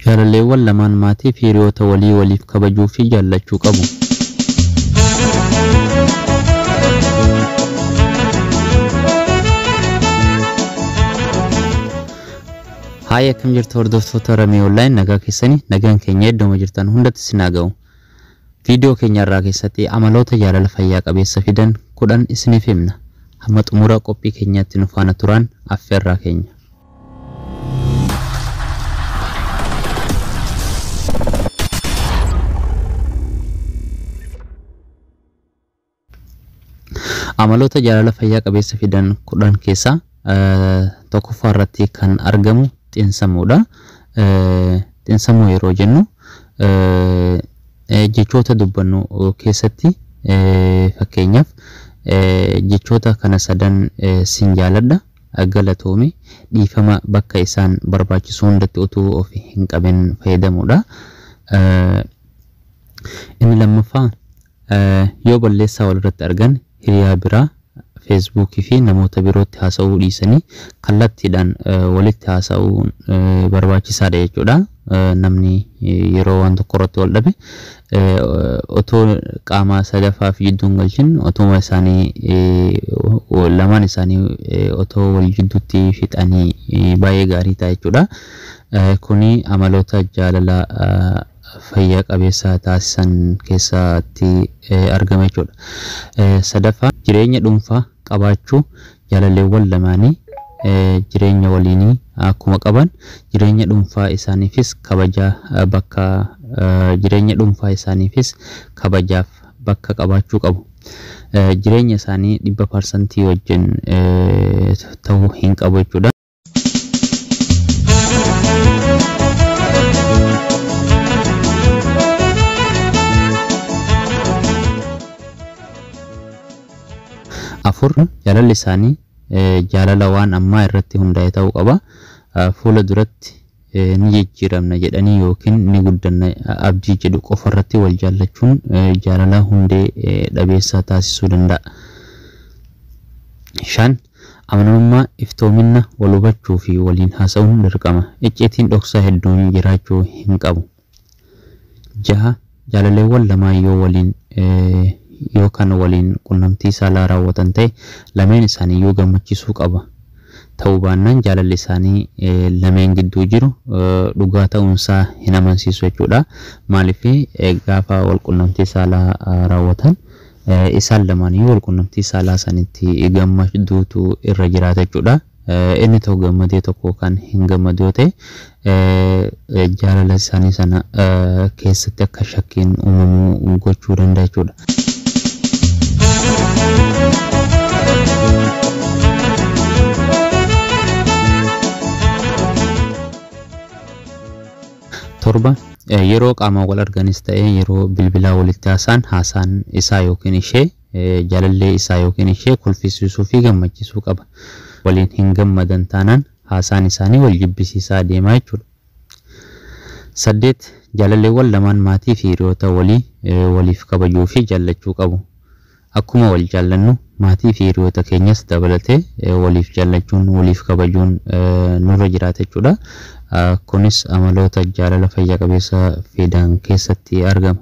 Jaalalleewwan lamaan maatii fi hiriyoota walii waliif kabajuu fi jaallachuu qabu. Haaya, akkam jirtu hordoftoota Ramee Online? Nagaa keessanii? Nagaan keenya iddooma jirtan hundatti isin haa ga'u. Viidiyoo keenya irraa keessatti amaloota jaalala fayyaa qabeessa fidan 10 isiniif himna. Hamma xumura qophii keenyaatti nu faana turaan affeerraa keenya. Amaloota jaalala fayyaa qabeessa fidan 10 keessaa tokkoffaa irratti kan argamu xiinsammuudha. Xiinsammuu yeroo jennu jechoota dubbannu keessatti, fakkeenyaaf jechoota kana sadan, sin jaaladha, galatoomi, dhiifama, bakka isaan barbaachisu hundatti utuu of hin qabin fayyadamuudha. Inni lammaffaa, yoo balleessaa walirratti argan hiriyaa biraa, Feesbuukii fi namoota birootti haasa'uu dhiisanii kallattiidhaan walitti haasa'uun barbaachisaadha jechuudha. Namni yeroo waan tokko irratti wal dhabe otoo qaama sadaffaa fi jidduu hin galchin, otuma isaanii lamaan isaanii otoo wal jidduutti fixanii baay'ee gaarii ta'a jechuudha. Kuni amaloota jaalala fayyaa qabeessa taasisan keessatti argama jechuudha. Sadaffaa, jireenya dhuunfaa qabaachuu. Jaalalleewwan lamaanii jireenya waliinii akkuma qaban, jireenya dhuunfaa isaaniifis kabaja bakka jireenya dhuunfaa isaaniifis kabajaaf bakka qabaachuu qabu. Jireenya isaanii 100% wajjin ta'uu hin qabu jechuudha. Afur, jaalalli isaanii jaalala waan ammaa irratti hundaa'e ta'uu qaba. Fuula duratti ni jijjiiramna jedhanii yookiin ni guddanna abdii jedhu qofa irratti wal jaallachuun jaalala hundee dhabeessa taasisuu danda'a. Shan, amanamummaa, iftoomina, wal hubachuu fi waliin haasa'uun dirqama. Icciitiin dhoksaa hedduun jiraachuu hin qabu. Jaha, jaalalleewwan lamaan yoo waliin yoo kan waliin qunnamtii saalaa raawwatan ta'e, lameen isaaniiyyuu gammachiisuu qaba. Ta'uu baannaan jaalalli isaanii lameen gidduu jiru dhugaa ta'uunsaa hin amansiisu jechuudha. Maaliif, gaafa wal qunnamtii saalaa raawwatan isaan lamaaniyyuu wal qunnamtii saalaa sanitti gammaduutu irra jiraata jechuudha. Inni tokko gammadee tokko kan hin gammadu yoo ta'e, jaalala isaanii sana keessatti akka shakkiin uumamuu gochuu danda'a jechuudha. Torba, yeroo qaamaan wal arganis ta'e yeroo bilbilaa walitti haasa'an, haasaan isaa yookiin ishee jaalallee isaa yookiin ishee kolfisiisuu fi gammachiisuu qaba. Waliin hin gammadan taanaan haasaan isaanii wal jibbisiisaa deemaa jechuudha. Saddeet, jaalalleewwan lamaan maatii fi hiriyoota walii waliif kabajuu fi jaallachuu qabu. Akkuma wal jaallannu maatii fi hiriyoota keenyas dabalatee waliif jaallachuun, waliif kabajuun nurra jiraata jechuudha. Kunis amaloota jaalala fayya qabeessa fidan keessatti argama.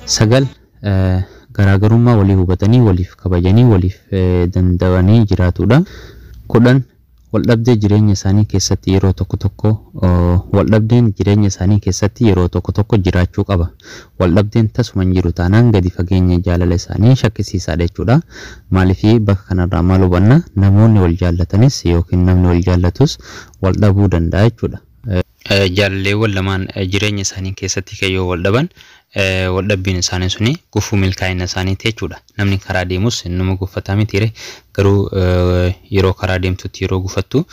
Sagal, garaagarummaa walii hubatanii, waliif kabajanii, waliif danda'anii jiraatudha. 10, waldhabdee jireenya isaanii keessatti yeroo tokko tokko waldhabdeen jireenya isaanii keessatti yeroo tokko tokko jiraachuu qaba. Waldhabdeen tasuma hin jiru taanaan gadi fageenya jaalala isaanii shakkisiisaadha jechuudha. Maaliif, bakka kanarraa maal hubanna? Namoonni wal jaallatanis yookiin namni wal jaallatus wal dhabuu danda'a jechuudha. Jaalalleewwan lamaan jireenya isaanii keessatti kan yoo wal dhaban, wal dhabbiin isaanii suni gufuu milkaa'ina isaaniiti jechuudha. Namni karaa deemus numa guffataa mitiire? Garuu yeroo karaa deemtutti yeroo gufattu,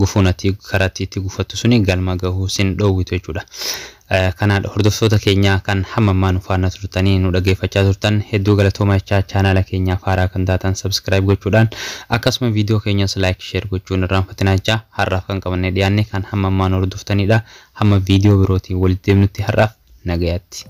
gufuun ati karaatti itti gufattu suni galma gahuu sin dhoowwitu jechuudha. Kanaadha, hordoftoota keenya kan hamma ammaa nu faana turtanii nu dhaggeeffachaa turtan hedduu galatoomaa jechaa, chaanaala keenyaaf haaraa kan taatan subscribe gochuudhaan, akkasuma viidiyoo keenyas like, share gochuun irraanfatinaa jechaa, har'aaf kan qabannee dhiyaanne kan hamma ammaa nu hordoftanidha. Hamma viidiyoo birootiin walitti deemnutti har'aaf nagayaatti.